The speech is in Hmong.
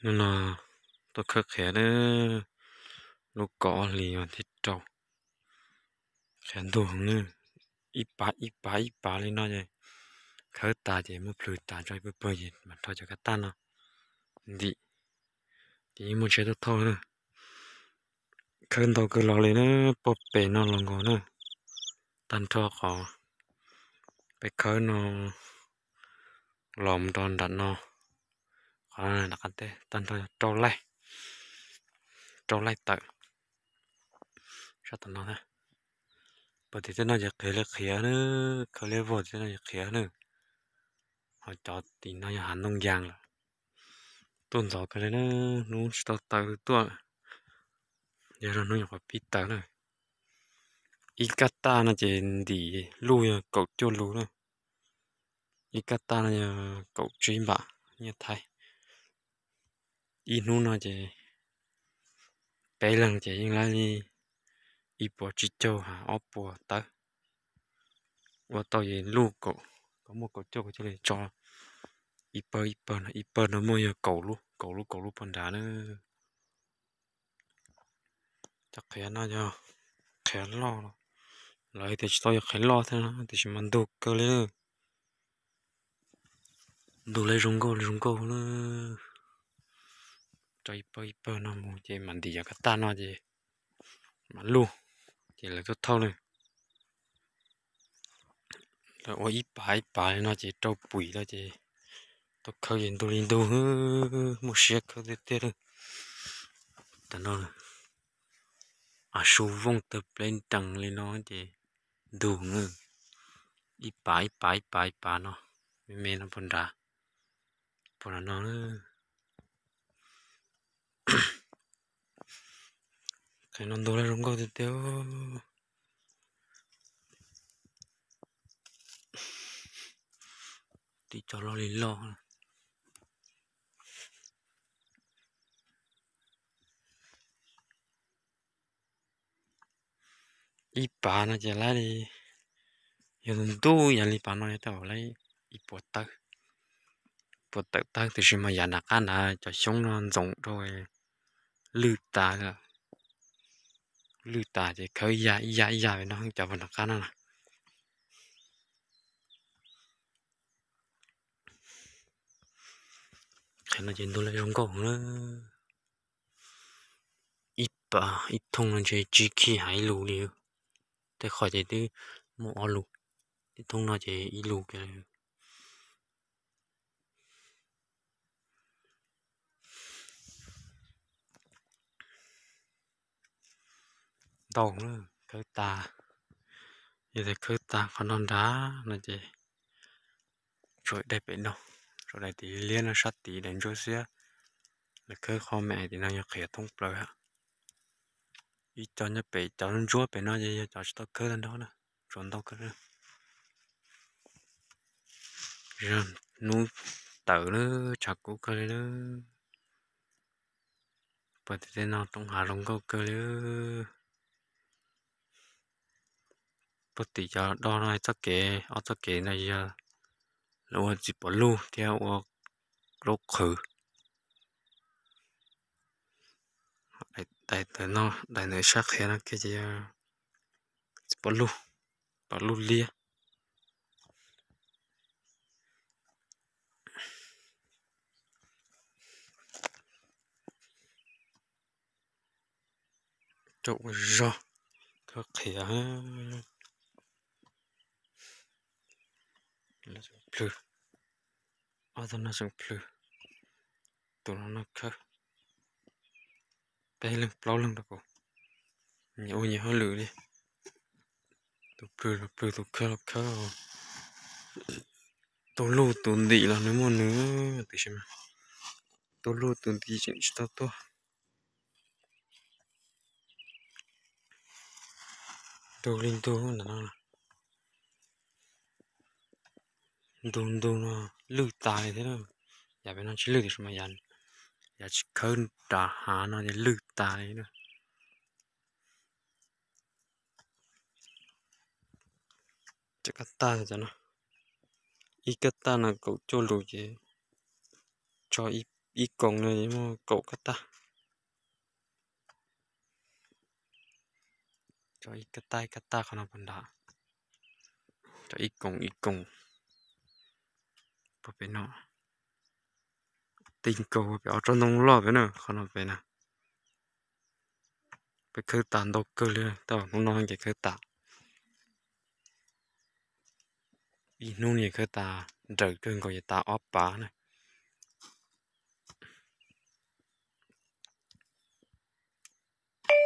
Hnub no tuaj khawb qhiav na, lub kaum ob hlis vas thib rau, qhiav ntug heev na, ib pav ib pav ib pav li no ces khawb tas ces muab plhws tas tso ib pawg pawg ces mam rho cov kab taj no ntim, ces yeej muaj tsheb tuaj thauj na. Khawb ntau kawg los li na, puag pem no los nkaus na, tag nrho qhov peb khawb no los mus rau nram no, qhov no nram qab teb tag nrho yog rau laij, rau laij tawm. Sab tom no, puag tim tej no ces qhiav li qhiav na, khawb liab vog tim tej no ces qhiav na. Ho cov tim no yog hav ntoo yas lawm. Tuaj ntxov kawg li na, hnub tsis tau taw tuaj, yog hnub nyuam qhuav pib taw na. Ib kab taj no ces ntim luj yog kaum cuaj lus na. Ib kab taj no yog kaum tsib npam nyiaj Thaib. Ib hnub no ces peb leeg ces yeej laib li ib puas tsib caug ha ob puas tawb. Ua tau ces luj kaum, koj muaj kaum cuaj koj thiaj li tso ib pawg ib pawg no, ib pawg no muaj yog kaum lub kaum lub kaum lub puag nrad na. Cov qhiav no yog qhiav loj los, lawv tias tsis tau yog qhiav loj thiab no tiam sis mas ntug kawg li na. Ntug li zoo nkauj li zoo nkauj na. Tso ib pawg ib pawg no mus ces mam ntim cov kab taj no ces mam luj, ces lawv tuaj thauj na. Lawv ua ib pav ib pav li no ces rau pum lawm ces tuaj khawb ces ntug li ntug, muaj siab khawb tiag tiag. Tam no a su vooj tawg pleb nrees li no ces ntug na. Ib pav ib pav ib pav ib pav no, me me no puag nrad, puag nram no. Qhov no ntug li zoo nkauj tiag tiag. Tim cov loj li loj. Ib pav no ces laib li, yog tus ntub yam li pav no yog tau laib ib puas tawb, puas tawm tawb tiam sis mas yav nram qab nrad cov xyoob no ntxoov rau lwj tas, lwj tas ces khawb ib yam ib yam ib yam li no cov puas nram qab no na. Qhov no ces ntug li zoo nkauj na. Ib pav ib thooj no ntshe tsib khij ha ib lus li. Tej qhov ces twb muaj ob lus, ib thooj no ces ib lus kiag li. Ntau na, khawb tas, yog tias khawb tas qhov no nrad no ces tsuas daim pem no, tsuas daim tim liab no sab tid daim ntsuab xiab, lawv khawb qhov me tim no yog qhiav thoob plaws. Ib co nyob pem cov ntsuab pem no ces yog cov tsis tau khawb tag nrho na, tsuas ntau kawg. Hnub tawm lawm, tshav kub kawg li lawm. Puag tim tej no roob hav zoo nkauj kawg li. Puag tim cov do no txoj kev, ob txoj kev ntawd yog lawv ua txiv pov lug thiab ua laub qhwv. Daim ntawm no, daim ntawm sab qhia no kiag ces yog txiv pov lug, pov lug liab. Rau ua zog, khawb qhiav. Plhws, ob tug no tseem plhws, tus no no khawb. Peb leeg plaub leeg rau kuv, nyias ua nyias hauj lwm li. Tus plhws los plhws, tus khawb los khawb. Tus luj tus ntim los nws muaj nws, tiam sis mas tus luj tus ntim tseem tsis tau tuaj. Ntug li ntug ntawm no, ntug ntug no lwj tas li thiab. Yav pem no tsis lwj tiam sis mas yav tsis khawb nram hav no ces lwj tas li na. Cov kab taj cov no, ib kab taj no kaum cuaj lus ces tso ib ib koos no muaj kaum kab tag. Tso ib kab tag ib kab tag qhov no puas nrad. Tso ib koos ib koos. Puag pem no, tij nkaus pem ob tsob ntoo loj pem na, qhov no pem na. Peb khawb tas ntau kawg li, tau hnub no ces khawb tas, ib hnub no khawb tas nrawm kawg nkaus ces tas ob pav na.